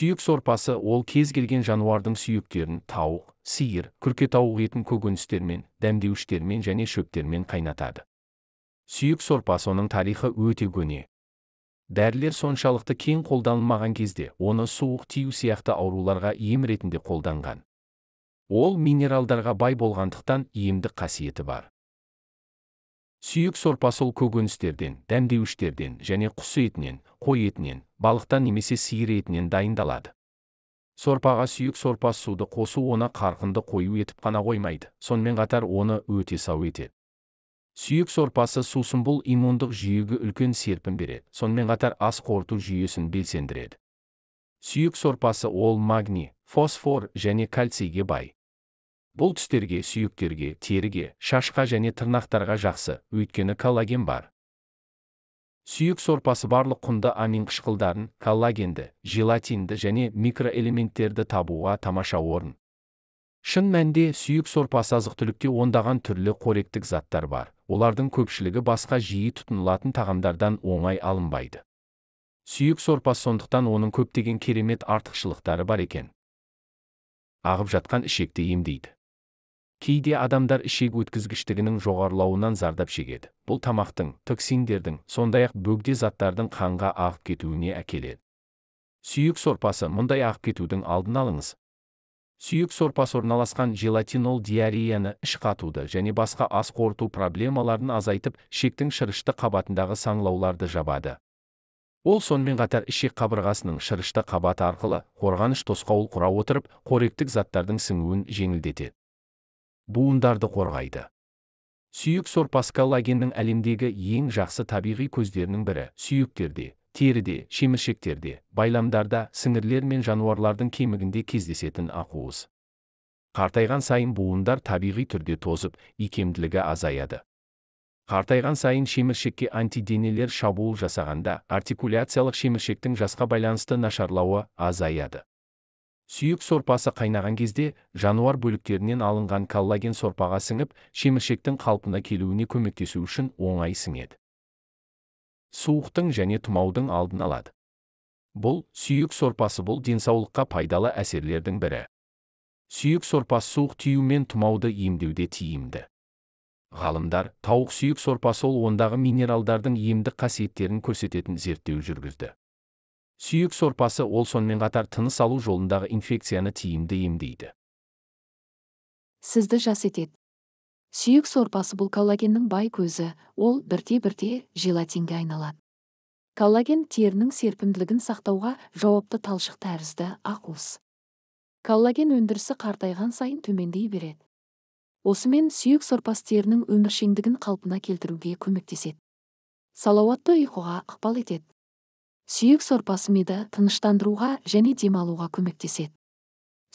Сүйек сорпасы ол кез келген жануардың сүйектерін, тауық, сиыр, күркетауық етін көкөністермен, дәмдеуіштермен және шөптермен қайнатады. Сүйек сорпасы оның тарихы өте көне. Дәрілер соншалықты кең қолданылмаған кезде, оны суық тию сияқты ауруларға ем ретінде қолданған. Ол минералдарға бай болғандықтан емдік қасиеті бар. Сүйек сорпасы ол көкөністерден, дәмдеуіштерден және құс етінен, қой етінен, балықтан немесе сиыр етінен дайындалады. Сорпаға сүйек сорпасы суды қосу оны қарқынды қою етіп қана қоймайды, сонымен қатар оны өте сау етеді. Сүйек сорпасы сусын бұл иммундық жүйеге үлкен серпін береді, сонымен қатар ас қорыту жүйесін белсендіреді. Сүйек сорпасы ол магний, фосфор және кальцийге бай. Бұл тістерге, сүйектерге, теріге, шашқа және тырнақтарға жақсы, өйткені коллаген бар. Сүйек сорпасы барлық құнды амин қышқылдарын, коллагенді, желатинді және микроэлементтерді табуға тамаша орын. Шын мәнінде сүйек сорпасы азық-түлікте ондаған түрлі қоректік заттар бар. Олардың көпшілігі басқа жиі тұтынылатын тағамдардан оңай алынбайды. Сүйек сорпасы сондықтан оның көптеген керемет артықшылықтары бар екен. Ағып жатқан ішекті емдейді. Кейде адамдар ішек өткізгіштігінің жоғарылауынан зардап шегеді. Бұл тамақтың, токсиндердің, сондай-ақ бөгде заттардың қанға ағып кетуіне әкеледі. Сүйек сорпасы мұндай ағып кетудің алдын алыңыз. Сүйек сорпасы орналасқан желатинол диареяны, іш қатуды және басқа ас қорыту проблемаларын азайтып, ішектің шырышты қабатындағы саңылауларды жабады. Ол сонымен қатар ішек қабырғасының шырышты қабаты арқылы қорғаныш тосқауыл құра отырып, қоректік заттардың сіңуін жеңілдетеді. Буындарды қорғайды. Сүйек сорпасы коллагеннің әлемдегі ең жақсы табиғи көздерінің бірі. Сүйектерде, теріде, шеміршектерде, байламдарда, сіңірлер мен жануарлардың кемігінде кездесетін ақуыз. Қартайған сайын буындар табиғи түрде тозып, икемділігі азаяды. Қартайған сайын шеміршекке антиденелер шабуыл жасағанда, артикуляциялық шеміршектің жасқа байланысты нашарлауы азаяды. Сүйек сорпасы қайнаған кезде, жануар бөліктерінен алынған коллаген сорпаға сіңіп, шеміршектің қалпына келуіне көмектесу үшін оңай сіңеді. Суықтың және тұмаудың алдын алады. Бұл сүйек сорпасы бұл денсаулыққа пайдалы әсерлердің бірі. Сүйек сорпасы суық тию мен тұмауды емдеуде тиімді. Ғалымдар тауық сүйек сорпасы ол ондағы минералдардың емдік қасиеттерін көрсететін зерттеу жүргізді. Сүйек сорпасы ол сонымен қатар тыныс алу жолындағы инфекцияны тиімді емдейді. Сізді жас етеді. Сүйек сорпасы бұл коллагеннің бай көзі, ол бірте-бірте желатинге айналады. Коллаген терінің серпімділігін сақтауға жауапты талшық тәрізді ақуыз. Коллаген өндірісі қартайған сайын төмендей береді. Осымен сүйек сорпасы терінің өміршеңдігін қалпына келтіруге көмектеседі. Салауатты ұйқыға ықпал етеді. Сүйек сорпасы миды тыныштандыруға және демалуға көмектеседі.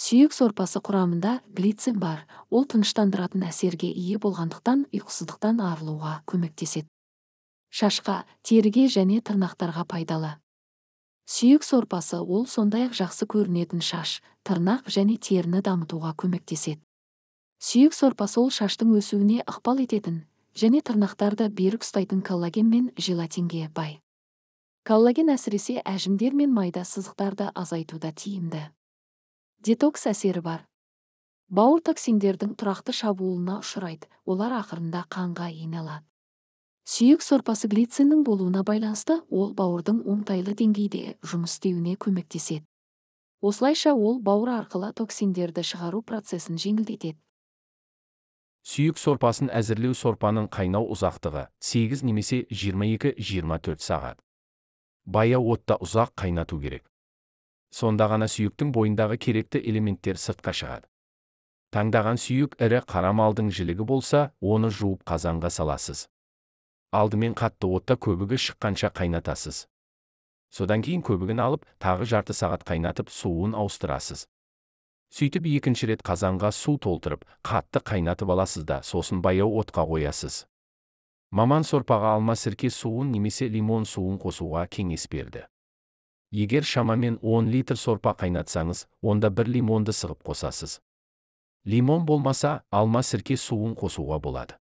Сүйек сорпасы құрамында глицин бар, ол тыныштандыратын әсерге ие болғандықтан ұйқысыздықтан арылуға көмектеседі. Шашқа, теріге және тырнақтарға пайдалы. Сүйек сорпасы ол сондай-ақ жақсы көрінетін шаш, тырнақ және теріні дамытуға көмектеседі. Сүйек сорпасы ол шаштың өсуіне ықпал ететін және тырнақтарды берік ұстайтын коллаген мен желатинге бай. Коллаген әсіресе әжімдер мен майда сызықтарды азайтуда тиімді. Детокс әсері бар. Бауыр токсиндердің тұрақты шабуылына ұшырайды, олар ақырында қанға ене алады. Сүйек сорпасы глициннің болуына байланысты ол бауырдың оңтайлы деңгейде жұмыс істеуіне көмектеседі. Осылайша ол бауыр арқылы токсиндерді шығару процесін жеңілдетеді. Сүйек сорпасын әзірлеу сорпаның қайнау ұзақтығы 8 немесе 22-24 сағат. Баяу отта ұзақ қайнату керек. Сонда ғана сүйектің бойындағы керекті элементтер сыртқа шығады. Таңдаған сүйек ірі қара малдың жілігі болса, оны жуып қазанға саласыз. Алдымен қатты отта көбігі шыққанша қайнатасыз. Содан кейін көбігін алып, тағы жарты сағат қайнатып, суын ауыстырасыз. Сөйтіп екінші рет қазанға су толтырып, қатты қайнатып аласыз да, сосын баяу отқа қоясыз. Маман сорпаға алма сірке суын немесе лимон суын қосуға кеңес берді. Егер шамамен 10 литр сорпа қайнатсаңыз, онда бір лимонды сығып қосасыз. Лимон болмаса, алма сірке суын қосуға болады.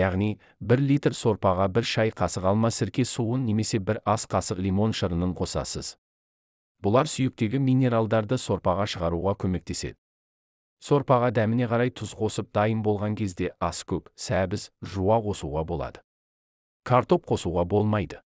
Яғни, 1 литр сорпаға 1 шай қасық алма сірке суын немесе 1 ас қасық лимон шырынын қосасыз. Бұлар сүйектегі минералдарды сорпаға шығаруға көмектеседі. Сорпаға дәміне қарай тұз қосып, дайын болған кезде аскөк, сәбіз, жуа қосуға болады. Картоп қосуға болмайды.